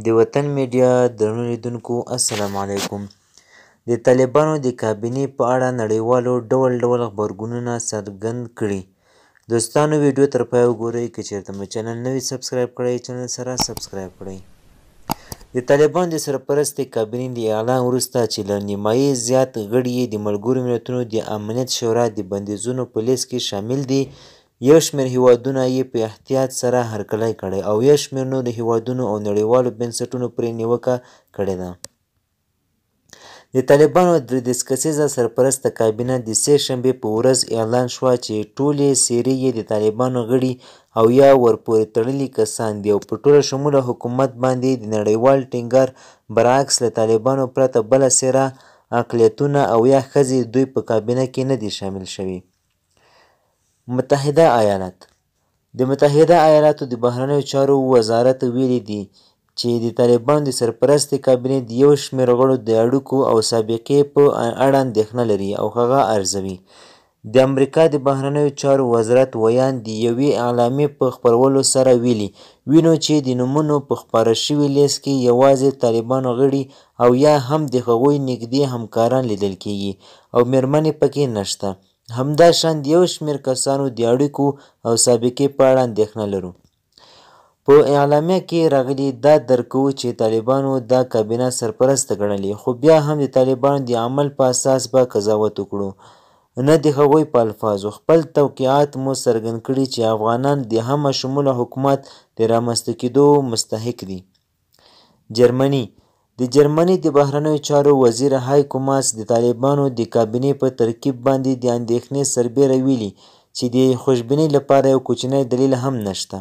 د وطن میډیا درنو لیدونکو السلام علیکم. د طالبانو د کابینې په اړه نړیوالو ډول ډول غبرګونونه څرګند کړي. دوستانو ویډیو تر پایه وګورئ. که چېرته مو چینل نه وي سبسکرایب کړی، چینل سره سبسکرایب کړئ. د طالبانو د سرپرستې کابینې د اعلان وروسته چې له نیمایي زیات غړي یې د ملګرو ملتونو د امنیت شورا د بندیزونو په لیست کې شامل دي، یو شمېر هېوادونه یې په احتیاط سره هرکلی کړی او یو شمېر نورو هېوادونو او نړیوالو بنسټونو پرې نیوکه کړې ده. د طالبانو 33 کسیزه سرپرسته کابینه د سې شنبې په ورځ اعلان شوه چې ټولې څېرې یې د طالبانو غړي او یا ورپورې تړلي کسان دي او په ټول شموله حکومت باندې د نړیوال ټینګار برعکس له طالبانو پرته بله څېره، اقلیتونه او یا ښځې د دوی په کابینه کې نه دي شامل شوي. متحده ایالات: د متحده ایالاتو د بهرنیو چارو وزارت ویلي دي چې د طالبانو د سرپرستې کابینې د یو شمېر غړو د اړیکو او سابقې په اړه اندېښنه لري او هغه ارزوي. د امریکا د بهرنیو چارو وزارت ویاند د یوې اعلامیې په خپرولو سره ویلي، وینو چې د نومونو په خپاره شوي لیست کې یوازې د طالبانو غړي او یا هم د هغوی نږدې همکاران لیدل کېږي او مېرمنې پکې نشته. همداشان د یو شمېر کسانو د اړیکو او سابقې په اړه اندېښنه لرو. په اعلامیه کې راغلي، دا درک کوو چې طالبانو دا کابینه سرپرسته ګڼلې، خو بیا هم د طالبانو د عمل په اساس به قضاوت وکړو، نه د هغوی په الفاظو. خپل توقعات مو څرګند کړي چې افغانان د همه شموله حکومت د رامنځته کېدو مستحق دي. جرمني: د جرمني د بهرنیو چارو وزیر هایکو ماس د طالبانو د کابینې په ترکیب باندې د اندېښنې سربېره ویلي چې د خوشبینۍ لپاره یو کوچنی دلیل هم نشته.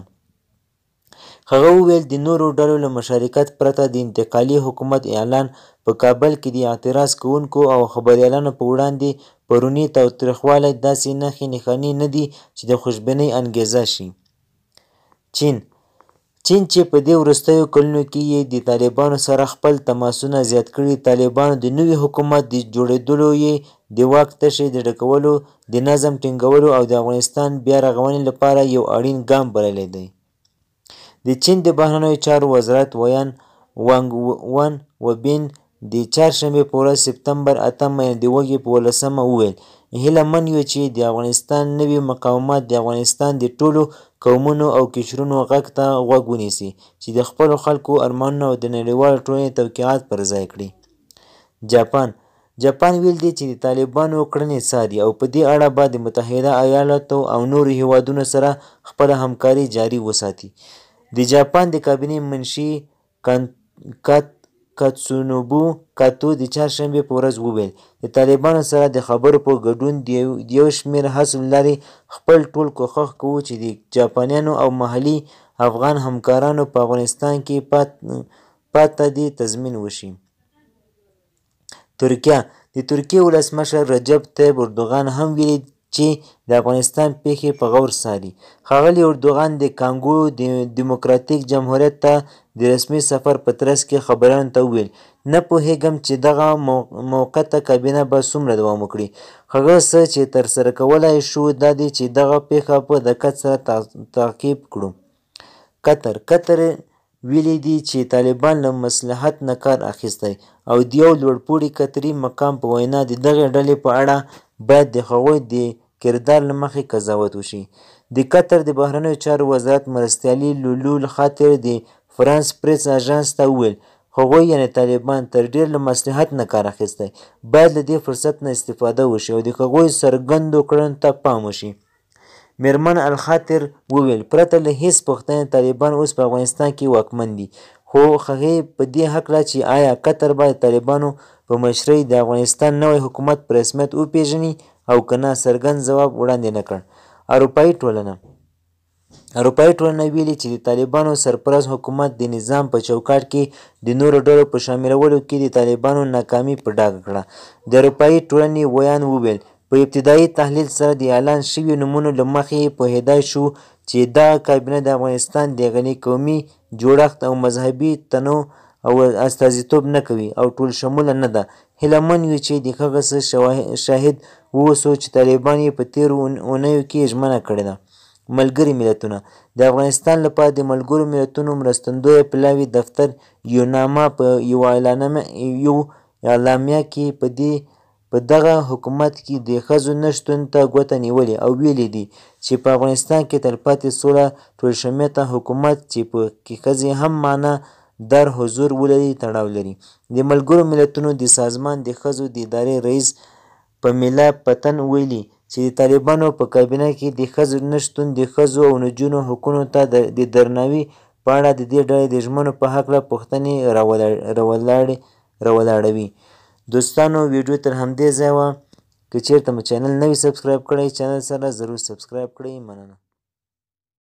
هغه وویل، د نورو ډلو له مشارکت پرته د انتقالي حکومت اعلان، په کابل کې د اعتراض کوونکو او خبریالانو په وړاندې پرونی تاوتریخوالی داسې نښې نښانې نه دي چې د خوشبینۍ انګېزه شي. چین: چین چې په دې وروستیو کلونو کې یې د طالبانو سره خپل تماسونه زیات کړي، طالبانو د نوي حکومت د جوړېدلو یې د واک تشې د ډکولو، د نظم ټینګولو او د افغانستان بیا رغونې لپاره یو اړین ګام بللی دی. د چین د بهرنیو چارو وزارت ویاند وانګ ون وبین د چهارشنبې په ورځ سپتمبر 8 یعنې د وږي په 17 وویل، هیله من یو چې د افغانستان نوي مقامات د افغانستان د ټولو قومونو او قشرونو غږ ته غوږ ونیسي چې د خپلو خلکو ارمانونه او د نړیوالې ټولنې توقعات پر ځای کړي. جاپان: جاپان ویل دي چې د طالبانو کړنې څاري او په دې اړه به د متحده ایالاتو او نورو هیوادونو سره خپله همکاري جاري وساتي. د جاپان د کابینې منشي کاتسونوبو کاتو د چهارشنبې په ورځ وویل، د طالبانو سره د خبرو په ګډون د یو شمېر هڅو له لارې خپل ټول کوښښ کوو چې د جاپانیانو او محلي افغان همکارانو په افغانستان کې پاته دې تضمین وشي. ترکیه: د ترکیې ولسمشر رجب طیب اردوغان هم ویلي چې د افغانستان پېښې په غور څاري. ښاغلي اردوغان د کانګو دیموکراتیک جمهوریت ته د رسمي سفر په ترڅ کې خبریالانو ته وویل، نه پوهېږم چې دغه موقته کابینه به څومره دوام وکړي. هغه څه چې ترسره کولای شو دا دي چې دغه پېښه په دقت سره تعقیب کړو. قطر: قطر ویلي دي چې طالبان له مصلحت نه کار اخیستی او د یو لوړپوړي قطري مقام په وینا د دغې ډلې په اړه باید د هغوی د کردار له مخې قضاوت وشي. د قطر د بهرنیو چارو وزارت مرستیالې لولو الخاطر د فرانس پرېس اژانس ته وویل، هغوی یعنې طالبان تر ډېر له مصلحت نه کار اخیستی، باید له دې فرصت نه استفاده وشي او د هغوی څرګندو کړنو ته پام وشي. مېرمن الخاطر وویل، پرته له هېڅ پوښتنې طالبان اوس په افغانستان کې واکمن دي، خو هغې په دې هکله چې ایا قطر به د طالبانو په مشرۍ د افغانستان نوی حکومت په رسمیت وپېژني او که نه، څرګند ځواب وړاندې نه کړ. اروپايي ټولنه: اروپايي ټولنه ویلي چې د طالبانو سرپرست حکومت د نظام په چوکاټ کې د نورو ډلو په شاملولو کې د طالبانو ناکامي په ډاګه کړه. د اروپايي ټولنې ویاند وویل، په ابتدايي تحلیل سره د اعلان شویو نومونو له مخې پوهېدای شو چې دغه کابینه د افغانستان د غني قومي جوړښت او مذهبي تنوع استازیتوب نه کوي او ټول شموله نه ده. هیله من یو چې د هغه څه شاهد واوسو چې طالبان یې په تېرو اونیو کې ژمنه کړې ده. ملګري ملتونه، د افغانستان لپاره د ملګرو ملتونو مرستندویه پلاوي دفتر یوناما په یوه اعلامیه کې په دې په دغه حکومت کې د ښځو نه شتون ته ګوته نیولې او ویلي دي چې په افغانستان کې تلپاتې سوله ټولشمولیته حکومت چې په کې ښځې هم معنا دار حضور ولري تړاو لري. د ملګرو ملتونو د سازمان د ښځو د ادارې رئیس پمیلا پتن ویلي چې د طالبانو په کابینه کې د ښځو نه شتون د ښځو او نجونو حقونو ته د درناوي په اړه د دې ډلې د ژمنو په هکله پوښتنې راولاړوي. دوستانو ویډیو تر همدې ځایه وه. که چیرته مو چینل نه وي سبسکرایب کړی، چینل سره ضرور سبسکرایب کړئ. مننه.